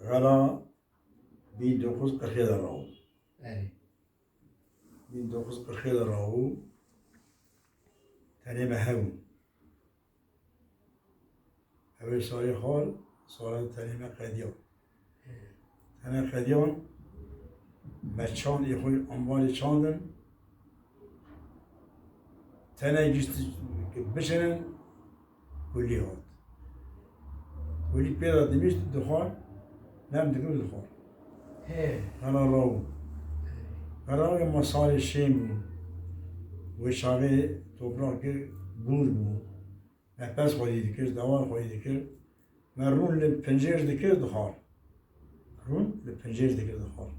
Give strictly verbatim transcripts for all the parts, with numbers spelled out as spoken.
Xela bin dokuz qirxê de rabû. Erê. Bin dokuz qirxê de rabû. Tenê me hebû. Ew ê salê xal, sala tenê me qediyan. Tenê qediyan, me çand ê xwe ambarê çandin. Tenê gişt bişinin, kulî hat. Kulî pê de dimîşt dixwar, nem dikim dixwar. He. Xela raw. Xela raw ma salê şên bû. Wê çaxê toprak kir, bûr bû. Me pez xwedî dikir, dawar xwedî dikir. Me rûn li pincêr dikir dixwar. Rûn li pincêr dikir dixwar.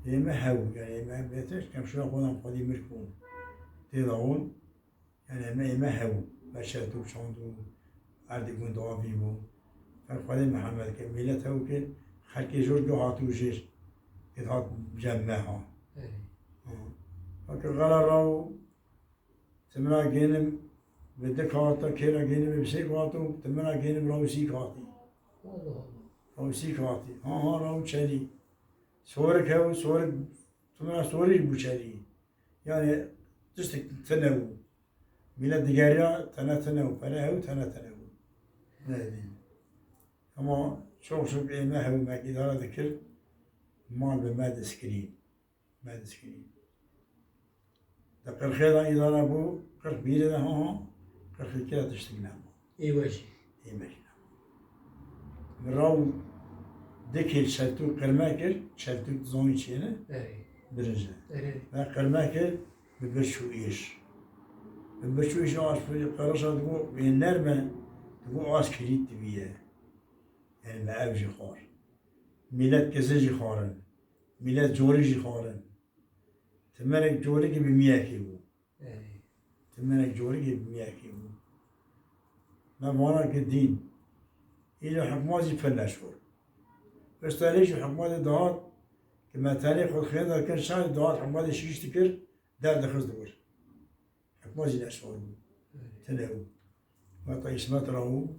Ê me hew, yani ê me bêtir, kem şuya xwedan xwedî mirk bûn. Tê dawon, yani ê me, ê me hew. Me çertûk çand û erdê gund avî bû. Her xwedê Mihemed ke mîlet hew ke xelkê jor go hatû jêr. Ê hat cem me ha. Erê. Ha. Weke xela raw Timira gênim bi dik hata, kêra gênim bi sêk hato, timira gênim rawsîk hatî. Allah Allah. Rawsîk hatî. Ha ha raw çelî. Sorik hew, sorik, timira sorî bû çelî. Yani tiştek tine bû. Mîlet digeriya tene tine bû. Pere hew tene tine bû. Ne diyeyim. Ama çok çok ê me hew me îdare dikir. Mal bi me dest kirî. Me dest kirî. Di qirxê de îdare bû, qirx bîrê de ha ha, qirxê kê de tiştik nema. Ê we jî. Ê me jî nema. Min raw dikê çeltûk qirme kir, çeltûk dizanî çêne, Erê. Birinc e. Erê. Me qirme kir, bi birçû êş. Bi birçû êş aş qirişa digo, ê nerme, digo aş kirît dibiye. Yani me ev jî xwar. Mîlet kizin jî xwarin. Mîlet corî jî xwarin. Timerek corikî bi miyekê bû. Ey. Timerek corikî bi miyekê bû. Me vana ki dîn. Îlo hikmat jî pir neşor. Pişta lê jî hikmatê dihat ki me tenê xwe xênda kin şer dihat hikmatê şîş dikir, derdixist di wir. Hikma jî neşar bû. Tine bû. Heta îsmet raw.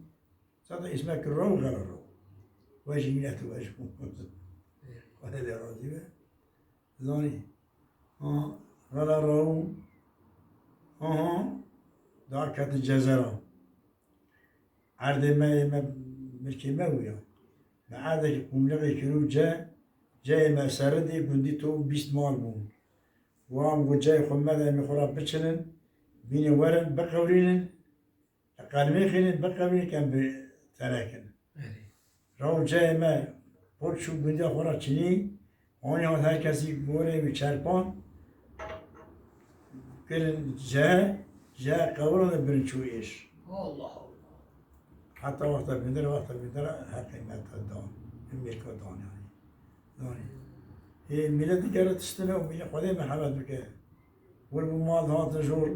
Zaten îsmet kir raw, xela raw. We jî mînet we ji xwe. Xwedê lê razî be. Zanî. Ha, xela raw. Aha. Daha ketin cezera. Erdê me, me, milkê me bûya. Me erdekî qumlixê kir û ce, ceyê me seridê gundî to bîst mal bûn. Wan got ceyê xwe me de em ê xwe re biçinin, bînin werin, biqewirînin, li qelmêxînin, biqewirînin, em bi tenekin. Erê. Raw ceyê me pol çû gundiya xwe re çinî, Anî hat her kesî gorê wî çerpan, kirin ce, ce qewirandin birin çû êş. Allah Allah. Heta wexta bindir, wexta bindir heqê me te dan. Min mêrka dan yani. Danî. Ê, mîlet digere tiştine û mîlet Xwedê merhemet bike. Wir bû mal hatin jor.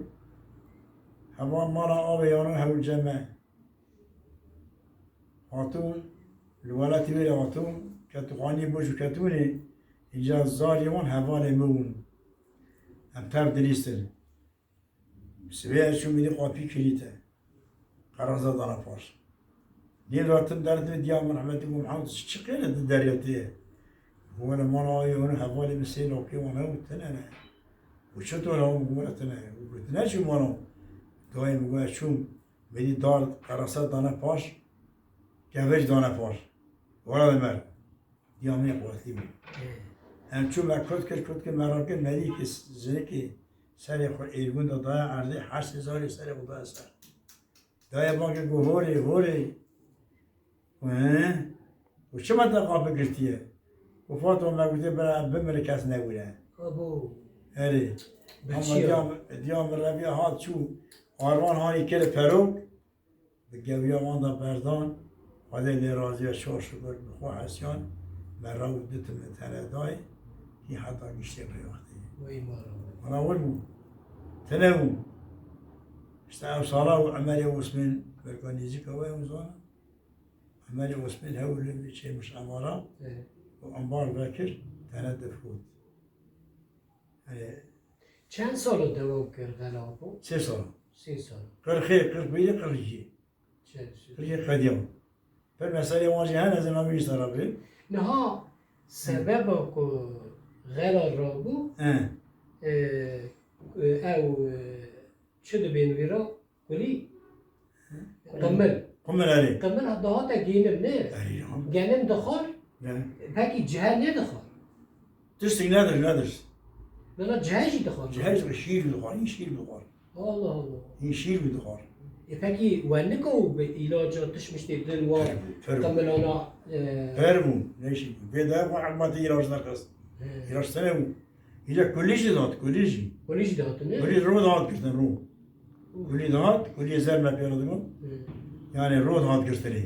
Heval mala avê yano hewl ceme. Hatûn, li welatî wê re hatûn, ketûxanî bû ji ketûnê, înca zarî wan hevalê min bûn. Em tev dilîstin. Sibê ez çûm êdî qapî kilîte. Qeraza dana paş. Nêv ra tim derdibe diya min rehmetî bû Mihemed, çi qêle di derya tê ye? Got, wele mala ayê hûn hevalê min sê lawkê wan hebû, tine ne. Û çi to hebû? Got, wele tine. Got, tu neçû mala? Dayê min got, ez çûm. Vêdî dar qerasa dane paş, kevir dane paş. Wala Ömer, diya min xwestî bû. Em çû me kot kir, kot kir, me rakir, me dî ki jinikê serê xwe êrgûn de daye erdê, heşt hezarê serê xwe daye ser. Daye bangê got, horê, horê. Û he? Û çima te qapî girtiye? Û Fatma me gotiye, bira bimire kes newire. Abo. Erê. Ama diya, diya min reviya hat çû. Arvan hanî kere perok. Bi gewiya wan da berdan. Xwedê lê razî be, şor şukur bi xwe hesiyan. Me rew di tim tene day. Kî heta giştê vê wextê. Wey mala. Mana wir bû. Tine bû. İşte ew sala û Emelê Osman berka nêzîka we ew zana. Emelê Osman hewl li çêmiş amara. Evet. Û ambar vekir, tene difrot. Yani çend sal o devam kir xelafo? Sê sal. Sê sal. Qirxê, qirx birî, qirx ikî. Çend sal? Qirxê qediyan. Pir meselê wan jî hene, ez ê navê wî ser re birêm. Niha sebeba ku xela rabû, He. e, e, ew, e, çi dibên wî re? Kulî? Qimil. Qimil, erê. Qimil dihate genim, ne? Erê, ya. Genim dixwar, Erê. pekî cihê nedixwar. Tiştek nedixwar, nedixwar. Bila cihê jî dixwar. Cihê jî şîr dixwar, hîn şîr dixwar. Allah Allah. Hîn şîr dixwar. E, pekî we nika û bi îlaca tişt miştê din wan Pir bû, pir bû. qimilana, e, Pir bû, ne şîr bû. Vê de xwe hikmetê îlac derxist. He. Îlac tene bû. Îca kulî jî dihat, kulî jî. Kulî jî dihat, ne? Kulî ro dihat girtin, ro. Kulî dihat, kulî zer me pê re digot. Hı. Yani ro dihat girtinê.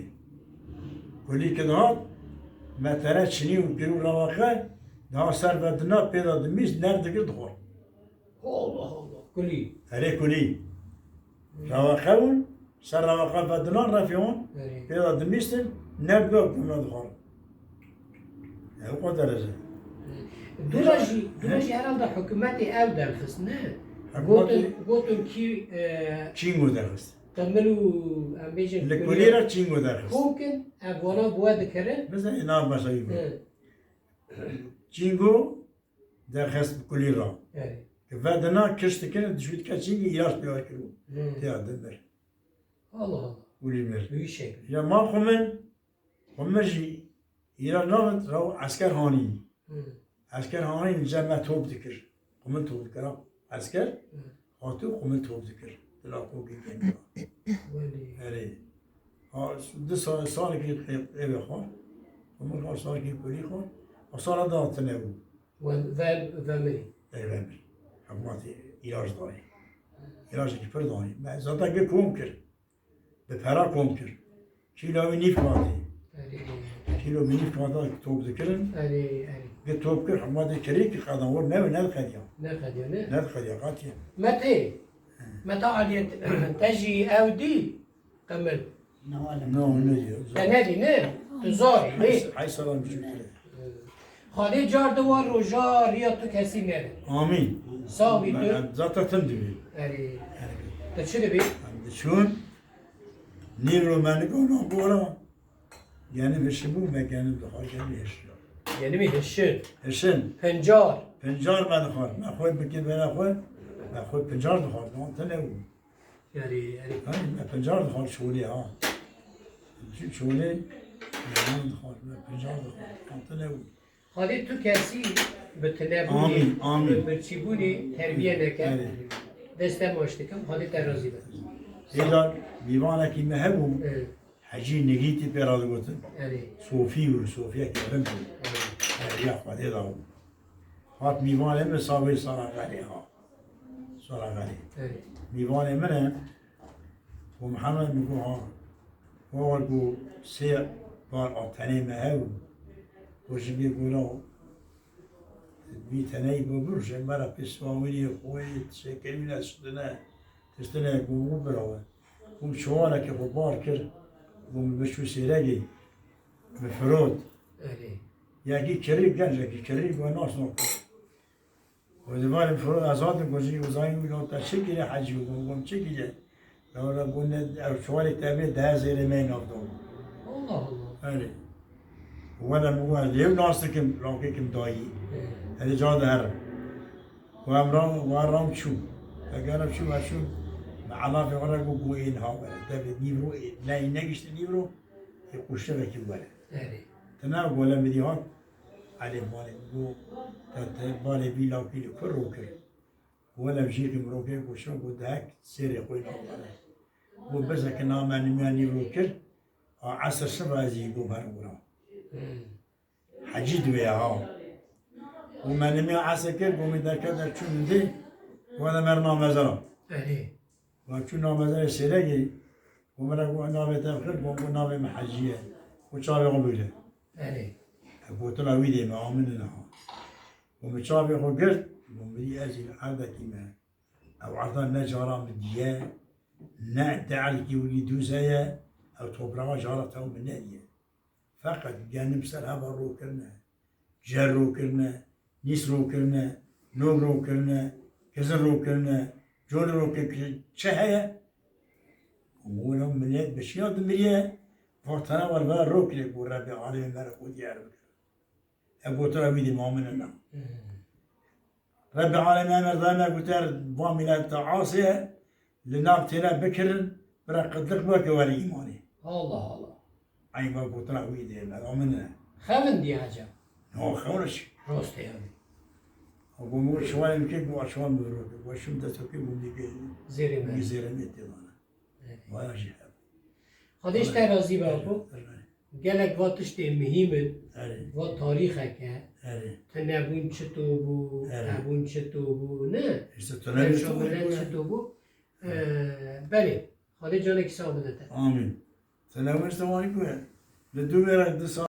Kulî ki dihat, me tere çinî û kir û rewaxe, daha ser ve dina pê de dimîst, ner dikir dixwar. Allah Allah, kulî. Erê kulî. Hı. Rewaxe bûn, ser rewaxe ve dina refê wan, Erê. pê de dimîstin, ner dikir dixwar. Ew o derece. Dûra jî, dûra He? jî herhalde hikûmetê ew derxist, ne? Hikûmetê Gotin, gotin kî, e, Çîngo derxist. Qimil û em bêjin Li kulî kulî re Çîngo derxist. Kom kin, ev wana bi we dikirin. Mesela, nav mesela He. Çîngo derxist bi kulî re. Evet. Ki vedina kişt dikirin, dişwî dike Çîngo îlaç pê kirû. Hı. Têya dimir. Allah Allah. Kulî mir. Wî şekil. Ya ma xwe min, Qumir jî îra navit raw esker hanî. Hı. Esker hanî cem me top dikir. Qumir top dikir. Esker Hı. hatû qumir top dikir. Dila kokê keniya. Welî. Erê. Ha, du sal, salekî eve xwar. Qumir xwar salekî kulî xwar. O sala da hatine bû. Ve, ve, ve mirî. Eve mir. Hikûmetê îlac dayê. Îlacekî pir dayê. Me zaten ge kom kir. Bi pera kom kir. Kîlo wî nîv katê. Erê. Kîlo bi nîv kata top dikirin. Erê, erê. Bi top kir, hema de kirê ki qedan wor ne, ne qediya. Ne qediya, ne? Ne qediya, qatiye. Mete. Mete Aliyet, te jî ew dî, Qemil. No, ne diyor. Te nedî, ne? Tu zarî, ne? Hay, hay salam çocuklar. Xalê car di wan roja riya tu kesî nebe. Amîn. Sax bî tu. Ben zaten tim dibî. Erê. Erê. Tu çi dibî? Em diçûn. Nîvro me nikona bora. Genim hişi bû, me genim dixwar, genim hişi. Genimî hişin. Hişin. Pincar. Pincar me dixwar. Me xwe bikir bera xwe. Me xwe pincar dixwar. Wan tine bû. Erê, erê. Hani me pincar dixwar çolê ha. Çolê, me dixwar, me pincar dixwar. Wan tine bû. Xwedê tu kesî bi tinebûnê, Amîn, amîn. bi birçîbûnê terbiye neke. Erê. Dest te baş dikim, Xwedê te razî be. Êcar mîvanekî me hebû, Evet. Hecî Nigîtî pê re digotin. Erê. Sofî bû, Sofiyekî rind bû. Evet. Erê, ya Xwedê da bû. Hat mîvanê min savê sara xerê ha. Sara xerê. Evet. Mîvanê min e, û Mihemed min got ha, Wawar ku sê par a tenê me hew, ku ji bê gola vî teneyî bibir, ji me re pê siwawînê xwe, şekerî ne şitine, tiştine ku min birawe. Ku min çawanekê xwe bar kir, ku min biçû sêregê, min firot. Erê. Yekî kirî, gencekî kirî, ku nas nake. Û di van firo ez hatim ku jî uzayî wî got, "Te çi kiriye hecî?" Û got, "Çi kiriye?" Ya wele got, "Ne, ew çuvalê te bê, deh hezarê me nav da." Allah Allah. Erê. Wele min got, "Ez lê nas dikim, rakê kim dayî." Erê. Erê ca de herim. Û em ram, û ram çû. Eger em çû, em çû. Me elafê xwe re got, got, "Ên ha wele, te bê nîvro, ê, ne, negişti nîvro, ê quşçevekî wele." Erê. Tine wele mirî hat. Elê balê got, te, te balê vî lawkî li kur rokir. Wele jî qîm rokê ku şo ku dehek sêrê xwe navdane. Ku bizeke na me nimiya nîvro kir, a esir şiva ez jî gom her wira. Hmm. Hecî diwê ha. Ku me nimiya esir kir, ku min derket der çû min dê, wele mer na mezara. Erê. Wa çû na mezarê sêregê, ku min re got navê te bixir, got, got navê min Hecî ye. Got çavê xwe bigire. Erê. Ev gotina wî dê me amine niha. Got min çavê xwe girt, got mirî ez jî li erdekî me. Ew erda ne cara min diye, ne derekî wî dûz heye, ew topraxa cara tew min nediye. Feqet genim ser heva rokirine, cer rokirine, nîs rokirine, nog rokirine, kizin rokirine, col rokirine, çi heye? Wilo milet bi çiya dimiriye, Vatana wer ve rokê ku Rebê Alemê me re xwe diyar bikir. Ev gotina wî dê ma min e na. Rebê Alemê me re me goter va milet te asê, li nav têne bikirin, bira qitliq weke were îmanê. Allah Allah. Eyn va gotina wî dê me, ma min e. Xevin diye hece. No, xewna çi? Rost e yani. Abo mo şiwanê min kê, bo şiwan min roke. Bo şim destokê bo dike. Zêrê me. Zêrê me tê vana. Evet. Vaya jî heb. Xwedê ji te razî be, Apo. Erê. Gelek va tiştê muhîm in. Erê. Va tarîxek e. Erê. Tunebûn çito bû, Erê. Hebûn çito bû, ne? Îşte tunebûn çito bû, çito bû. Erê. Ee, belê. Xwedê canekî sax bide te. Amîn. Tunebûn işte wanî ku ye. Li dû mêrek du sal